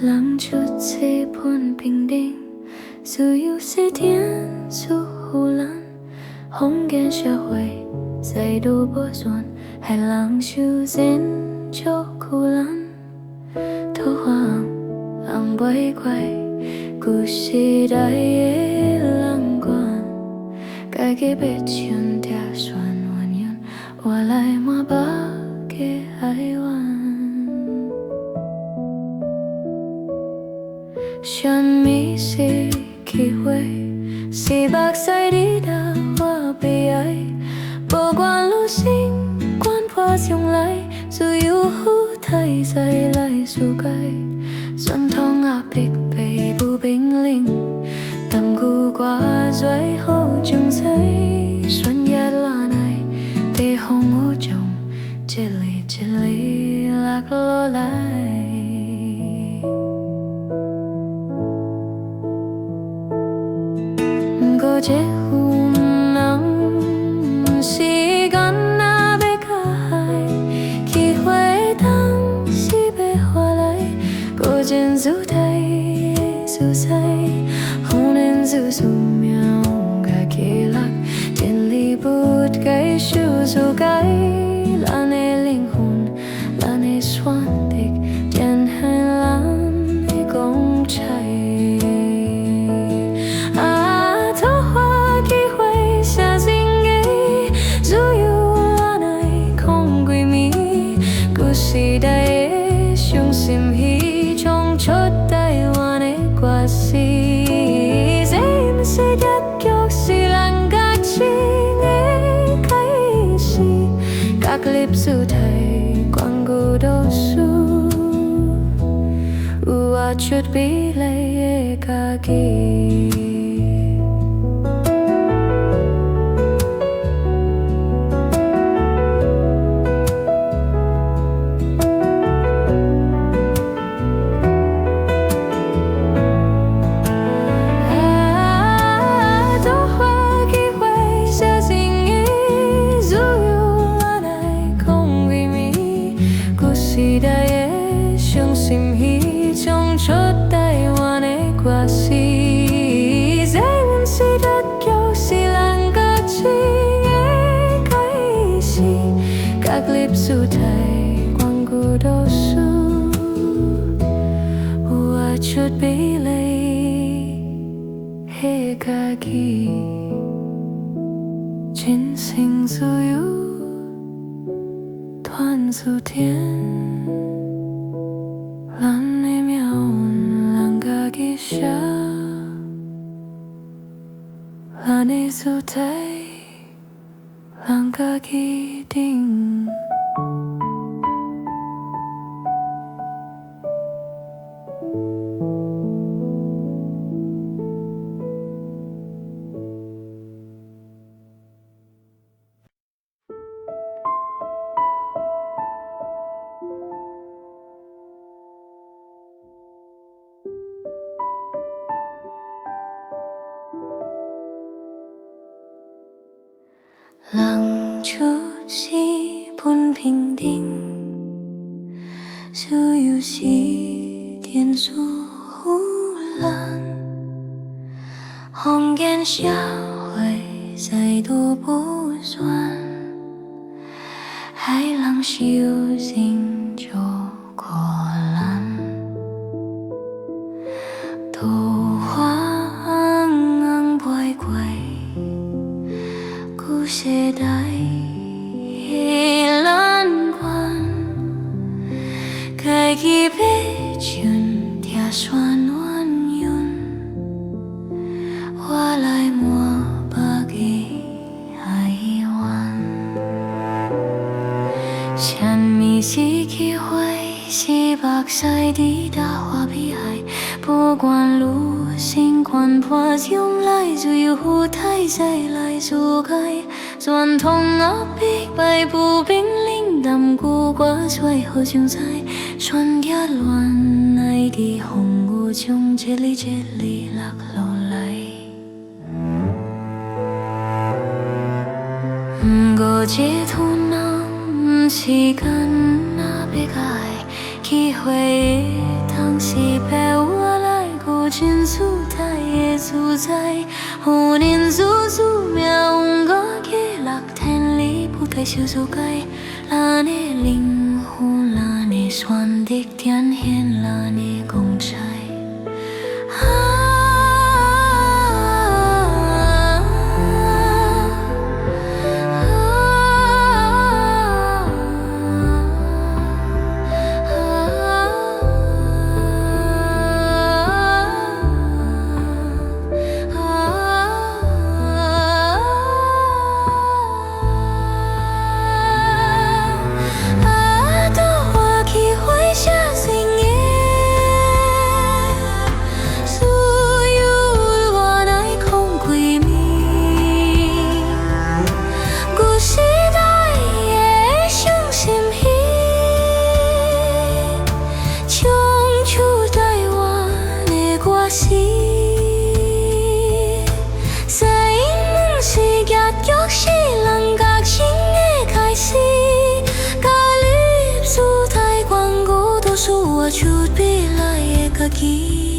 人出这盘平定，自由是天数护栏，封建社会制度不全，害人受尽足苦难。桃花红，红玫瑰，旧时代的难关，家己欲唱拆船鸳鸯，我来满目的哀怨。啥物是机会？是目屎滴答我悲哀。不管路生，管破将来，自由好太在来世界。传统压迫被不平等，担古歌最好精彩。悬崖恋爱，在风雨中，一粒一粒落落来。不过这份人，时间若欲甲海，机会当时欲回来，古今姿态自在，风云自宿命家己落，天理不该受阻碍，咱的灵魂，咱的选择，展现咱的光彩。啊，桃花机会写真假，自由恋爱空闺蜜，旧时代的伤心戏，唱出台湾的歌词。这不是结局，是咱觉醒的开始。确立姿态，关顾倒数，有活出美丽的家己。啊，桃花机会写真意，自由恋爱空闺蜜，旧时代的伤心戏，唱出台湾的歌词。这不是结局，是咱觉醒的开始。确立姿态，关顾倒数，有活出美丽的家己。人生自由，团自天，咱的命运，咱家己写，咱的姿态，咱家己定。人出世本平等，自由是天赐予咱。封建社会制度不全，害人受尽足苦难。桃花红红玫瑰，旧时代的难关，家己欲唱拆船鸳鸯，我来满目的哀怨。啥物是机会？是目屎滴答我悲哀。不管路生管破将来，自由赴太在来世界。传统压迫摆不平冷，担古歌出好精彩。选择恋爱伫风雨有将一粒一粒落落来。不过这土人不是干那欲爱，机会会当是白活来，孤真自在的自在，予恁自自命运我记录天理不太小世界，咱的灵魂，咱的选择，展现咱的光彩。啊，拄我去回写新的，自由我来控规暝，旧时代的伤心戏，唱出台湾的歌词。西门是结局，是人觉醒的开始。加入姿态，关顾都是我出未来的家己。